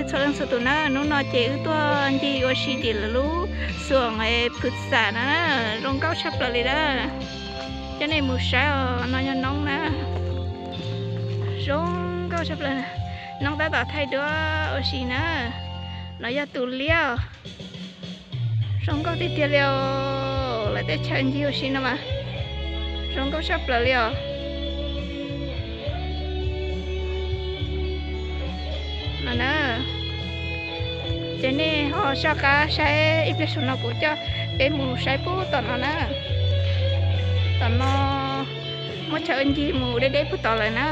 Txhua leej txhua tus na, hnub no ces wb tuaj ncig ua si tim lawv lub xum Phwv Xam no na, zoo nkauj tshaj plaws li na. Coj nej mus saib os, no yog noob na, zoo nkauj tshaj plaws. Noob tab tom thaij duab ua si na. No yog tus liab os. Zoo nkauj tiag tiag li os. Lawv tej chaw ncig ua si no mas zoo nkauj tshaj plaws li os. No na, ces nej ho soj qab saib ib pliag saum no kuv coj peb mus saib pub tom no na. Tom no muaj chaw ncig mus deb deb pub tod lawm na.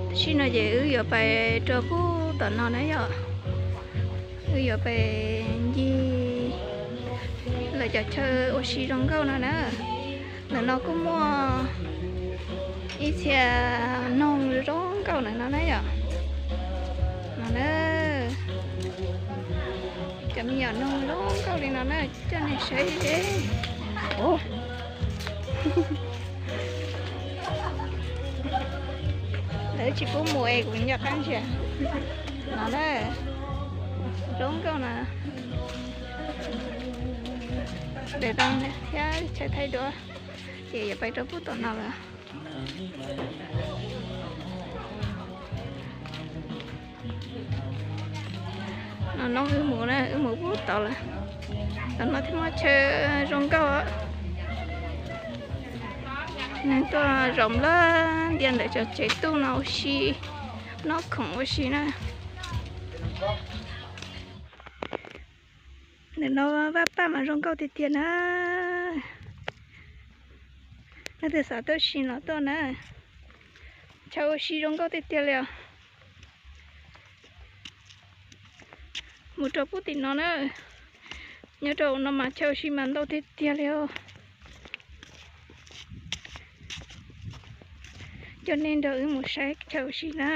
Tam sim no ces wb yuav pais rau pub tom no na yom. Wb yuav pais ncig lawv cov chaw ua si zoo nkauj no na. Ntawm no kuj muaj ib txhia noog zoo nkauj ntawm no na yom. No na, cov me nyuam noog zoo nkauj li no na, coj nej saib. Lawv tsis pub mus es kuv nco qab ntsia. No na, zoo nkauj na. Daim tau thiab chaw thaij duab, ces yuav pais rau pub tom no lawm. No no wb mus na, wb mus pub tod lawm. Tom no thiaj muaj chaw zoo nkauj. Neeg tuaj zaum nplawg ntia ntawm cov tsev tuj no ua si, noj khoom ua si na. Ntawm no vaj paj mas zoo nkauj tiag tiag na. Leej twg xav tuaj sim los tuaj na. Chaw ua si zoo nkauj tiag tiag li os. Mus rau pub tim no na. Nyob rau no mas chaw ua si mas ntau tiag tiag li os. Coj nej nrog wb mus saib chaw ua si na.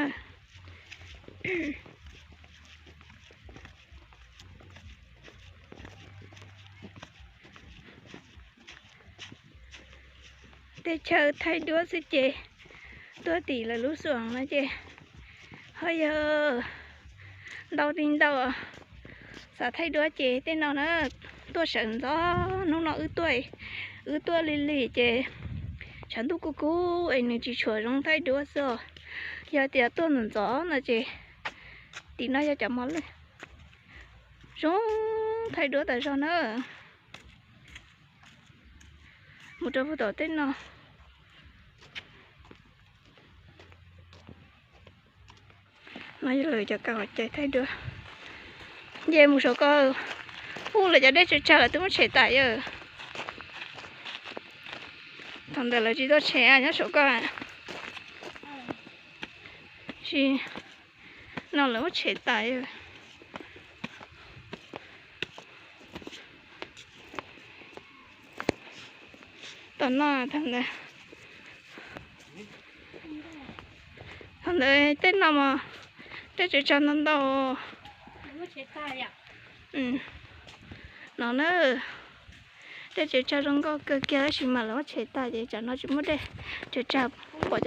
Tej chaw thaij duab xwb ces tuaj tim lawv lub xum no ces ho yog ntau li ntau. Xav thaij duab ces tej no na, tuaj sawv ntxov. Hnub no wb tuaj, wb tuaj lig lig ces tshav ntuj kub kub es nws tsis tshua zoo thaij duab xwb os. Yog tias tuaj ntxov ntxov no ces tim no yog cov mos lwj zoo thaij duab tas zog na. Mus rau pub tom tej no. No yog lawv cov kav hauv cai thaij duab. Nce mus saum ko, ub, lawv cov dej tsaws tsag lawv twb muab tshem tas yawg. Thaum ntawd lawv tsis tuaj tshem nyob saum ko. Tsis, no lawv muab tshem tas yawg. Tom no, thaum ntawd tej no mas dej tsaws tsag ntau ntau. No na, dej tsaws tsag zoo nkauj kawg kiag tab sis mas lawv muab tshem tas ces tsam no tsis muaj dej tsaws tsag, pom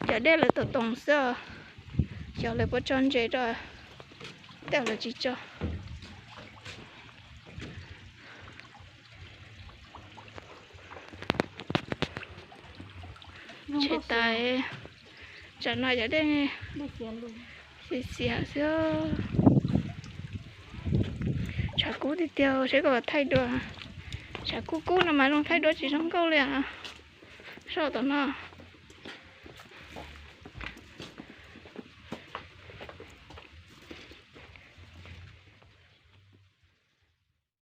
cov dej lawv tom toos xwb os. Xyov lawv puas tso ntses rau, tej lawv tsis tso. Tshem tas, tsam no cov dej xiav xiav xwb. Tshav kub tiag tiag, seb koj thaij duab. Tshav kub kub no mas zoo thaij duab tsis zoo nkauj li. Soj tom no.